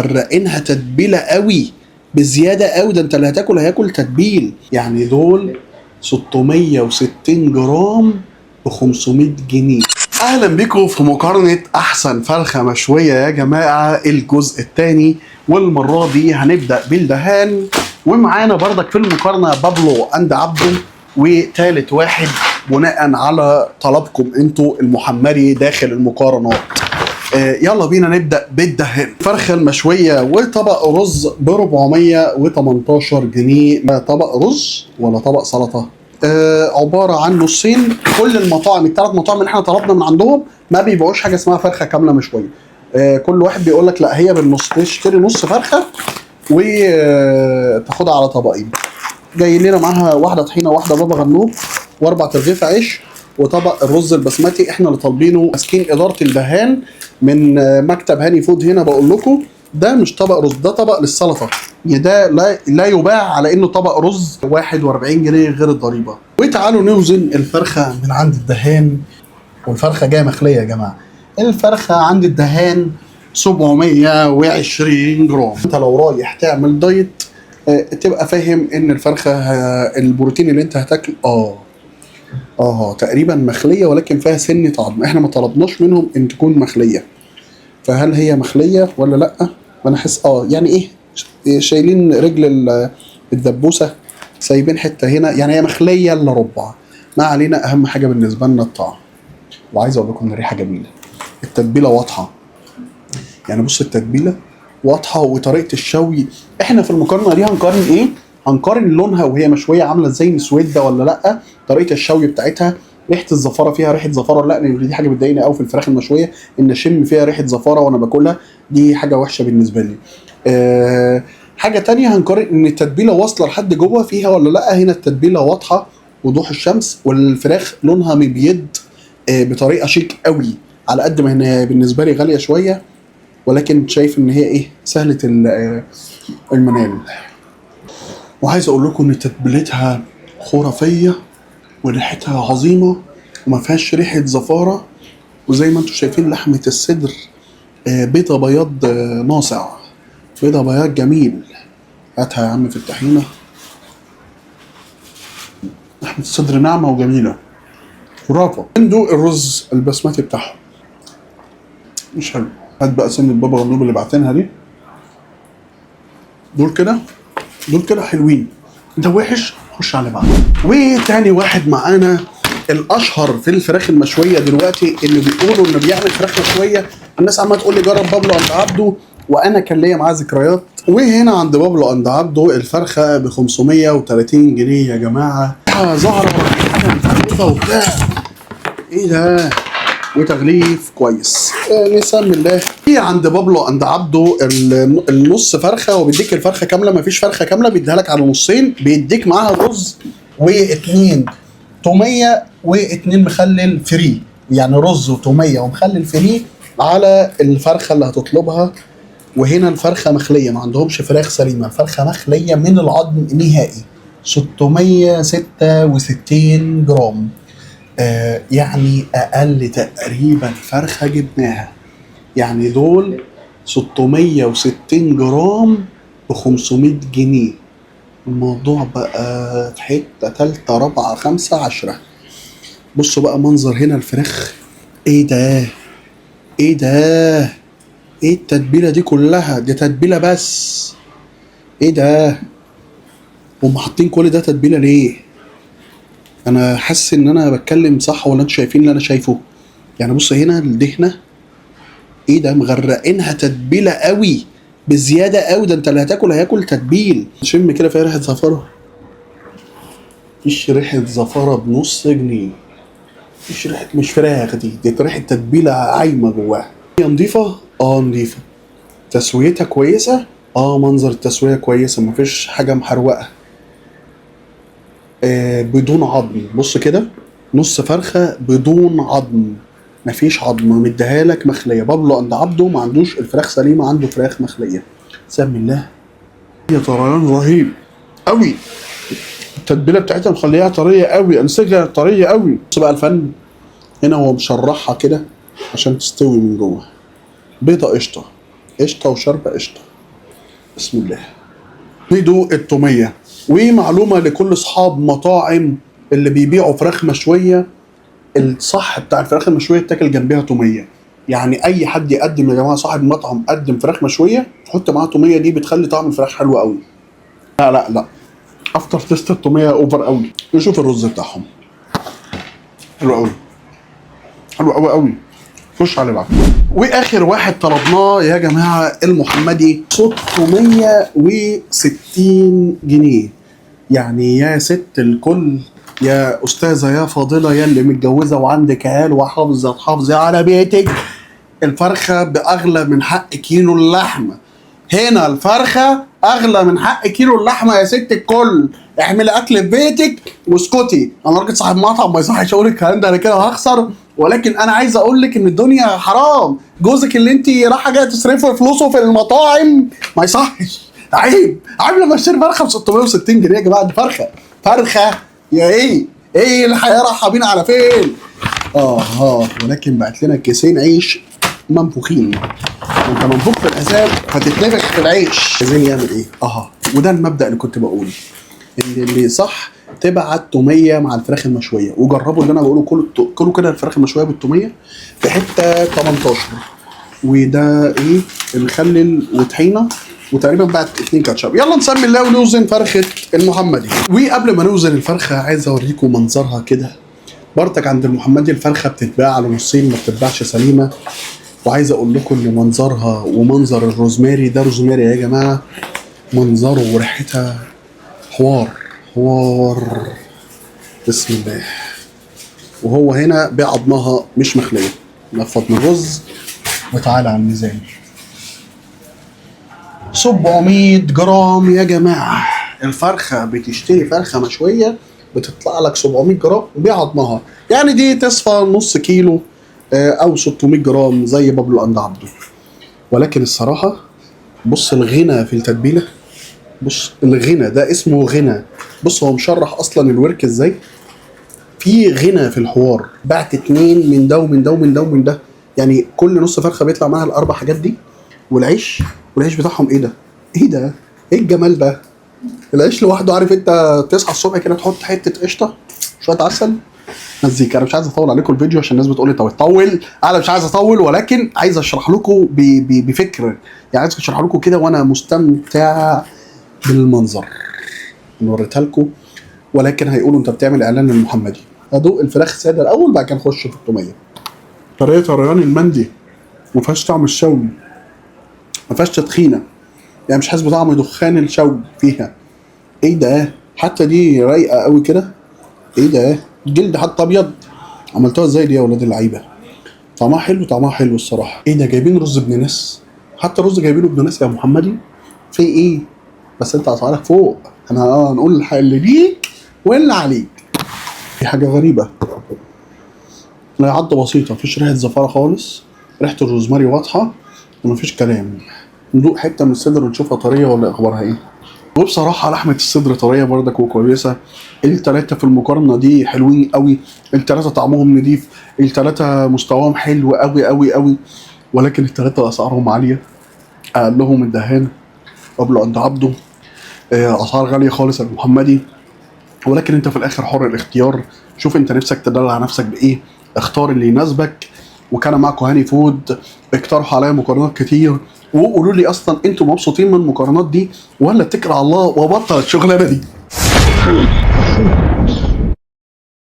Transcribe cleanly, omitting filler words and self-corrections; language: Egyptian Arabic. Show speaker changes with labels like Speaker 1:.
Speaker 1: غرقينها تتبيله قوي بزيادة قوي. ده انت اللي هتاكل هياكل تتبيل. يعني دول 660 جرام ب 500 جنيه. اهلا بكم في مقارنة احسن فرخة مشوية يا جماعة، الجزء الثاني. والمرة دي هنبدا بالدهان، ومعانا بردك في المقارنة بابلو and عبده، وتالت واحد بناء على طلبكم انتوا المحمري داخل المقارنات. يلا بينا نبدا بالدهان. الفرخه المشويه وطبق رز ب 418 جنيه. لا طبق رز ولا طبق سلطة. عبارة عن نصين. كل المطاعم، الثلاث مطاعم اللي احنا طلبنا من عندهم، ما بيبيعوش حاجة اسمها فرخة كاملة مشوية. كل واحد بيقول لك لا، هي بالنص، تشتري نص فرخة وتاخدها على طبقين. جاي لنا معاها واحدة طحينه، واحدة بابا غنوج، واربع ترغيف عيش، وطبق الرز البسمتي احنا اللي طالبينه. ماسكين ادارة الدهان من مكتب هاني فود هنا. بقول لكم ده مش طبق رز، ده طبق للسلطة. يعني ده لا يباع على انه طبق رز. 41 جنيه غير الضريبة. وتعالوا نوزن الفرخه من عند الدهان. والفرخه جاية مخليه يا جماعة. الفرخه عند الدهان 720 جرام. انت لو رايح تعمل دايت تبقى فاهم ان الفرخه البروتين اللي انت هتاكل تقريبا مخليه، ولكن فيها سنة عظم. احنا ما طلبناش منهم ان تكون مخليه، فهل هي مخليه ولا لا؟ انا احس يعني ايه، شايلين رجل الدبوسه، سايبين حتة هنا، يعني هي مخليه الا ربع. ما علينا، اهم حاجة بالنسبة لنا الطعم. وعايز اقول لكم ان الريحة جميلة، التتبيله واضحة. يعني بص، التتبيله واضحة وطريقه الشوي. احنا في المقارنة دي هنقارن ايه؟ هنقارن لونها وهي مشوية عامله ازاي، مسودة ولا لا، طريقه الشوي بتاعتها، ريحه الزفاره فيها ريحه زفاره ولا لا، لان دي حاجة بتضايقني قوي في الفراخ المشويه، ان اشم فيها ريحه زفاره وانا باكلها، دي حاجة وحشة بالنسبة لي. حاجة تانية هنقارن ان التتبيله واصله لحد جوه فيها ولا لا. هنا التتبيله واضحة وضوح الشمس، والفراخ لونها مبيض بطريقة شيك قوي. على قد ما هي بالنسبة لي غالية شويه، ولكن شايف ان هي ايه، سهلة المنال. وعايز اقول لكم ان تتبيلتها خرافية وريحتها عظيمة وما فيهاش ريحه زفاره. وزي ما انتم شايفين لحمه الصدر بيضة بياض ناصع، بيضة بياض جميل. هاتها يا عم في الطحينه. لحمه الصدر ناعمة وجميله، خرافه. ندوق الرز البسمتي بتاعهم، مش حلو. هات بقى سنة بابا غنوج اللي بعتينها دي. دول كده، دول كده حلوين. ده وحش. خش على بعض. وتاني واحد معانا الاشهر في الفراخ المشويه دلوقتي، اللي بيقولوا انه بيعمل فراخ مشوية. الناس عماله تقول لي جرب بابلو and عبده، وانا كان ليا معاه ذكريات. وهنا عند بابلو and عبده الفرخه ب 530 جنيه يا جماعة. زهره حاجة متعوده وبتاع، ايه ده؟ وتغليف كويس. نسمي الله. في عند بابلو and عبده النص فرخة، وبيديك الفرخه كاملة، مفيش فرخة كاملة، بيديها لك على نصين، بيديك معاها رز واتنين توميه واتنين مخلل free. يعني رز وتوميه ومخلل free على الفرخه اللي هتطلبها. وهنا الفرخه مخليه، ما عندهمش فراخ سليمة، الفرخه مخليه من العظم نهائي. 666 جرام، يعني اقل تقريبا فرخة جبناها. يعني دول 660 جرام ب 500 جنيه. الموضوع بقى في حتة تالتة رابعه خمسة عشرة. بصوا بقى منظر هنا الفراخ، ايه ده؟ ايه ده؟ ايه التتبيله دي كلها؟ دي تتبيله بس. ايه ده؟ هم حاطين كل ده تتبيله ليه؟ انا حاسس ان انا بتكلم صح ولا انتوا شايفين اللي انا شايفه؟ يعني بص هنا الدهنه، ايه ده؟ مغرقينها تتبيله قوي بزيادة قوي. ده انت اللي هتاكل هياكل تتبيل. شم كده، فيها ريحه زفاره؟ مفيش ريحه زفاره بنص جنيه. مفيش ريحه، مش فراخ دي، دي ريحه تتبيله عايمه جواها. هي نظيفة؟ اه نظيفة. تسويتها كويسة؟ اه منظر التسوية كويسه، مفيش حاجة محروقة. بدون عظم. بص كده، نص فرخة بدون عظم، مفيش عظم، مديها لك مخليه. بابلو and عبده ما عندوش الفراخ سليمة، عنده فراخ مخليه. سمي الله. يا طريان رهيب قوي. التتبيله بتاعتها مخليها طرية قوي، انسجة طرية قوي. بص بقى الفن هنا، هو مشرحها كده عشان تستوي من جوه. بيضة قشطه. قشطه وشربه قشطه. بسم الله. ندوق التوميه. ومعلومه لكل اصحاب مطاعم اللي بيبيعوا فراخ مشوية، الصح بتاع الفراخ المشويه تاكل جنبها توميه. يعني اي حد يقدم يا جماعة، صاحب مطعم قدم فراخ مشوية حط معاها توميه، دي بتخلي طعم الفراخ حلو قوي. لا لا لا، after taste التوميه over قوي. نشوف الرز بتاعهم حلو قوي، حلو قوي قوي. خش على بعض. واخر واحد طلبناه يا جماعة المحمدي 660 جنيه. يعني يا ست الكل، يا استاذه، يا فاضلة، يا اللي متجوزة وعندك عيال وحافظه تحافظي على بيتك، الفرخه باغلى من حق كيلو اللحمة. هنا الفرخه اغلى من حق كيلو اللحمة يا ست الكل. اعملي اكل في بيتك واسكتي. انا راجل صاحب مطعم ما يصحش اقول الكلام ده، انا كده هخسر. ولكن انا عايز اقول لك ان الدنيا حرام. جوزك اللي انت رايحة جاية تصرفي فلوسه في المطاعم ما يصحش، عيب عيب لما اشتري فرخة ب 660 جنيه يا جماعة. دي فرخة، فرخة يا ايه؟ ايه الحياة رايحة بينا على فين؟ ولكن بعت لنا كيسين عيش منفوخين. انت منفوخ في الحساب فتتنفخ في العيش. عايزين يعمل ايه؟ وده المبدا اللي كنت بقوله، ان اللي صح تبعت توميه مع الفراخ المشويه. وجربوا اللي انا بقوله، كلوا كلوا كده الفراخ المشويه بالتوميه في حتة 18. وده ايه؟ مخلل وطحينه وتقريبا بعت 2 كاتشب. يلا نسمي الله ونوزن فرخة المحمدي. وقبل ما نوزن الفرخه عايز اوريكم منظرها كده. برضك عند المحمدي الفرخه بتتباع على نصين، ما بتتباعش سليمة. وعايز اقول لكم ان منظرها ومنظر الروزماري، ده روزماري يا جماعة، منظره وريحتها حوار حوار. بسم الله. وهو هنا بعضمها مش مخليه. نفض من الرز وتعالى على الميزان. 700 جرام يا جماعة. الفرخه بتشتري فرخة مشوية بتطلع لك 700 جرام بعضمها، يعني دي تصفى نص كيلو او 600 جرام زي بابلو and عبده. ولكن الصراحة بص الغنى في التتبيله، بص الغنى ده اسمه غنى. بص هو مشرح اصلا الورك ازاي، في غنى في الحوار. بعت 2 من ده ومن ده ومن ده ومن ده، يعني كل نص فرخة بيطلع معاها الاربع حاجات دي. والعيش، والعيش بتاعهم ايه ده؟ ايه ده؟ ايه الجمال ده؟ العيش لوحده، عارف انت تصحى الصبح كده تحط حتة قشطه شوية عسل مزيكا. انا مش عايز اطول عليكم الفيديو عشان الناس بتقول لي طب طول، انا مش عايز اطول، ولكن عايز اشرح لكم بفكر، يعني عايز اشرح لكم كده وانا مستمتع بالمنظر. انا وريتها لكم، ولكن هيقولوا انت بتعمل اعلان للمحمدي. ادوق الفراخ ساده الاول، بعد كده نخش في التوميه. طريقه ريان المندي ما فيهاش طعم الشوي، ما فيهاش تدخينه، يعني مش حاسس بطعم دخان الشوي فيها. ايه ده؟ حتى دي رايقة قوي كده. ايه ده؟ الجلد حتى ابيض. عملتوها ازاي دي يا ولاد اللعيبة؟ طعمها حلو، طعمها حلو الصراحة. ايه ده؟ جايبين رز ابن ناس، حتى رز جايبينه ابن ناس يا محمدي. في ايه؟ بس انت اسعارك فوق. احنا هنقول الحق اللي ليك واللي عليك. في حاجة غريبة، عضه بسيطة، مفيش ريحه زفاره خالص، ريحه الروزماري واضحة ومفيش كلام. ندوق حتة من الصدر ونشوفها طرية ولا اخبارها ايه. وبصراحة لحمه الصدر طرية بردك وكويسة. التلاتة في المقارنة دي حلوين قوي، التلاتة طعمهم نضيف، التلاتة مستواهم حلو قوي قوي قوي، ولكن التلاتة اسعارهم عالية. اقلهم الدهان قبل عند عبده، اسعار غالية خالص المحمدي. ولكن انت في الاخر حر الاختيار، شوف انت نفسك تدلع نفسك بايه، اختار اللي يناسبك. وكان معكم هاني فود. اقترحوا عليا مقارنات كتير وقولوا لي اصلا انتوا مبسوطين من المقارنات دي ولا اتكل على الله وبطل الشغلانة دي.